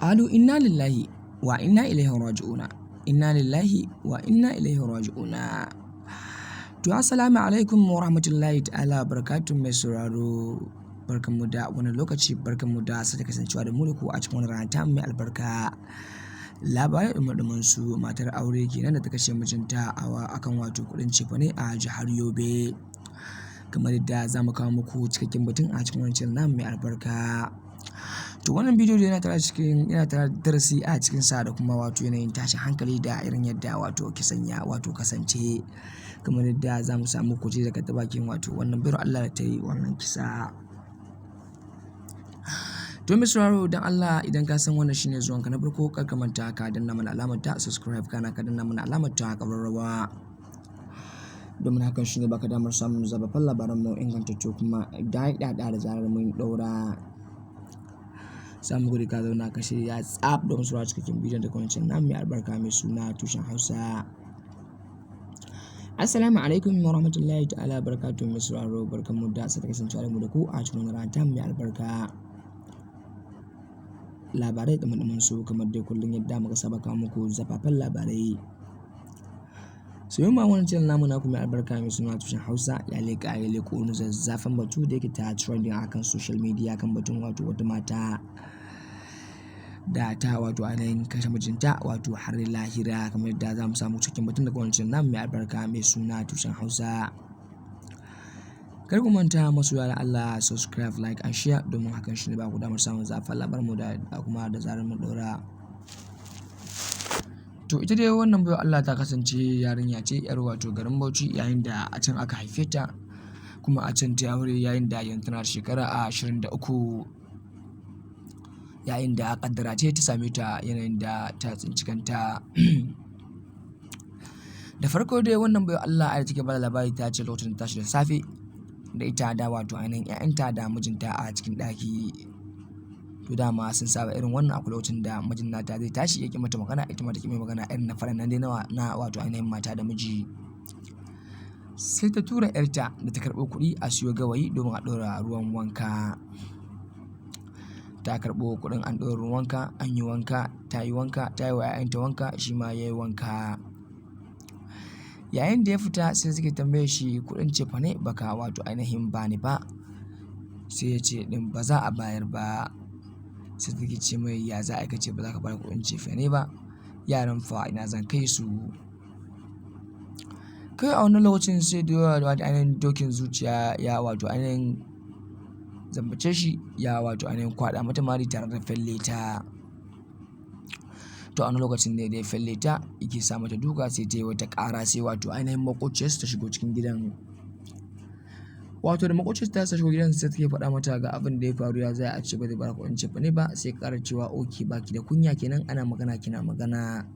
Qalu inna lillahi wa inna ilaihi raji'una. Inna lillahi wa inna ilaihi raji'una. To, assalamu alaikum wa rahmatullahi ta'ala wa barakatuh. Mai sauraro, barkanmu da wani lokaci, barkanmu da sake kasancewa da mu da ku a cikin wani rana ta mai albarka. Labarai ɗumi su, matar aure kenan da ta kashe mijinta a akan wato kuɗin cefane a jihar Yobe. Kamar yadda za mu kawo muku cikakken batun a cikin wancan namu mai albarka. To, wannan bidiyo yana tare cikin yana tare darasi a cikin sa da kuma wato yanayin tashin hankali da irin yadda wato kisan ya wato kasance. Kamar yadda za mu samu ku ji daga ta bakin wato wannan bayar Allah da ta yi wannan kisa. To, mai sauraro, don Allah idan ka san wannan shine zuwanka na farko, kar ka manta ka danna mana alamar ta subscribe, kana ka danna mana alamar ta ƙararrawa. Domin hakan shine baka damar samun zababbun labaran mu ingantattu kuma da da zarar mun ɗaura. Samu guri ka zauna ka shirya tsaf domin sauraron cikakken bidiyon da wancan namu mai albarka mai suna Tushen Hausa. Assalamu alaikum wa rahmatullahi ta'ala barakatuhu. Mai sauraro, barkanmu da sake kasancewa da mu da ku a cikin wannan rana ta mai albarka. Labarai da ɗumi su, kamar dai kullum yadda muka saba kawo muku zafafan labarai. So yau ma wannan channel namu naku mai albarka mai suna Tushen Hausa ya leƙa ya leƙo wani zazzafan batu da yake ta trending akan social media kan batun wato wata mata da ta wato ainihin kashe mijinta wato har lahira, kamar yadda za mu samu cikin batun daga wancan namu mai albarka mai suna Tushen Hausa. Kar ku manta, masoya da Allah, subscribe, like and share, domin hakan shine ba ku damar samun zafin labaran mu da kuma da zarar mun ɗora. To, ita dai wannan baiwar Allah ta kasance yarinya ce yar wato garin Bauchi, yayin da a can aka haife ta kuma a can ta aure, yayin da yanzu tana da shekara 23, yayin da kaddara ce ta same ta yanayin da ta tsinci kanta. Da farko dai wannan baiwar Allah a take bada labari, ta ce lokacin da tashi da safe da ita da wato ainihin 'ya'yanta da mijinta a cikin ɗaki. To, dama sun saba irin wannan, akwai lokacin da mijin nata zai tashi ya ƙi mata magana, ita ma ta ƙi mai magana, irin na faɗan nan dai na wato ainihin mata da miji. Sai ta tura 'yarta da ta karɓo kuɗi a siyo gawayi domin a ɗora ruwan wanka. Ta karɓo kuɗin, an ɗora ruwan wanka, an yi wanka, ta yi wanka, ta yi wa 'ya'yanta wanka, shi ma ya yi wanka. Yayin da ya fita, sai suke tambayar shi, kuɗin cefane baka wato ainihin bani ba. Sai ya ce ɗin ba za a bayar ba. Sai take ce mai, ya za a ce ba za ka bada kuɗin cefane ba, yaran fa ina zan kai su? Kai, a wannan lokacin sai da wato ainihin dokin zuciya ya wato ainihin zambace shi, ya wato ainihin kwaɗa mata mari tare da felle ta. To, a wannan lokacin ne da ya felle ta yake sa mata duka, sai ta yi wata ƙara, sai wato ainihin maƙociyarsu ta shigo cikin gidan. Wato da maƙociyarsu ta shigo gidan, sai take faɗa mata ga abin da ya faru, ya za a ce ba zai bada kuɗin cefane ba. Sai ƙara cewa, okay, baki da kunya kenan, ana magana kina magana.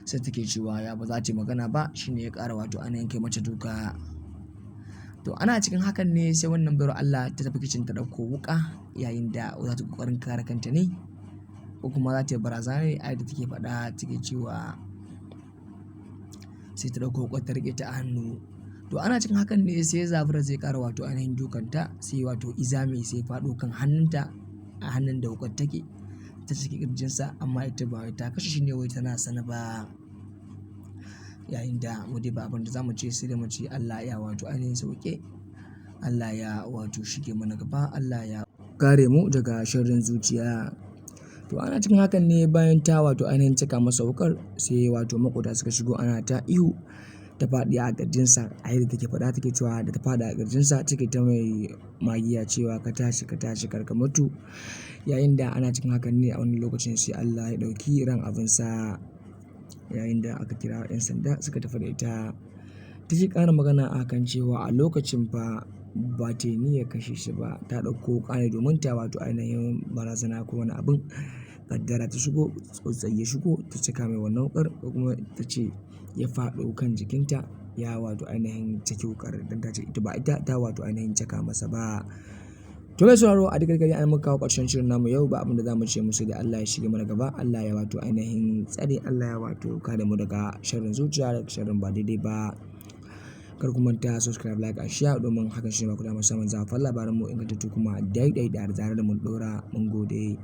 Sai take cewa ya ba za ta yi magana ba, shine ya ƙara wato ainihin kai mata duka. To, ana cikin hakan ne sai wannan baiwar Allah ta tafi kicin ta ɗauko wuƙa, yayin da za ta ƙoƙarin kare kanta ne ko kuma za ta yi barazana ne a yadda take faɗa, take cewa sai ta ɗauko wuƙar ta riƙe ta a hannu. To, ana cikin hakan ne sai zabura zai ƙara wato ainihin dukanta, sai wato izame, sai faɗo kan hannunta, a hannun da wuƙar take, ta ciki ƙirjinsa, amma ita ba wai ta kashe shi ne wai tana sane ba. Yayin da mu dai ba abin da za mu ce sai da mu ce Allah ya wato ainihin sauke, Allah ya wato shige mana gaba, Allah ya kare mu daga sharrin zuciya. To, ana cikin hakan ne, bayan ta wato ainihin caka masa wuƙar, sai wato maƙota suka shigo ana ta ihu, ta faɗi a ƙirjinsa. A yadda take faɗa, take cewa da ta faɗi a ƙirjinsa take ta mai magiya cewa ka tashi, ka tashi, kar ka mutu. Yayin da ana cikin hakan ne, a wannan lokacin sai Allah ya ɗauki ran abinsa, yayin da aka kira 'yan sanda suka tafi da ita. Take ƙara magana a kan cewa a lokacin fa ba ta yi niyyar kashe shi ba, ta ɗauko wuƙa ne domin ta wato ainihin barazana ko wani abin. Kaddara ta shigo, tsautsayi ya shigo, ta caka mai wannan wuƙar, ko kuma ta ce ya faɗo kan jikinta, ya wato ainihin caki wuƙar, don ta ce ita ba ita ta wato ainihin caka masa ba. To, mai sauraro, a duk gari an muka kawo ƙarshen shirin namu yau, ba abin da za mu ce musu da Allah ya shige mana gaba, Allah ya wato ainihin tsare, Allah ya wato kare mu daga sharrin zuciya da sharrin ba daidai ba. Kar ku manta subscribe, like and share, domin hakan shi ne ba ku damar samun zafafan labaran mu ingantattu kuma daidai da zarar mun ɗora. Mun gode.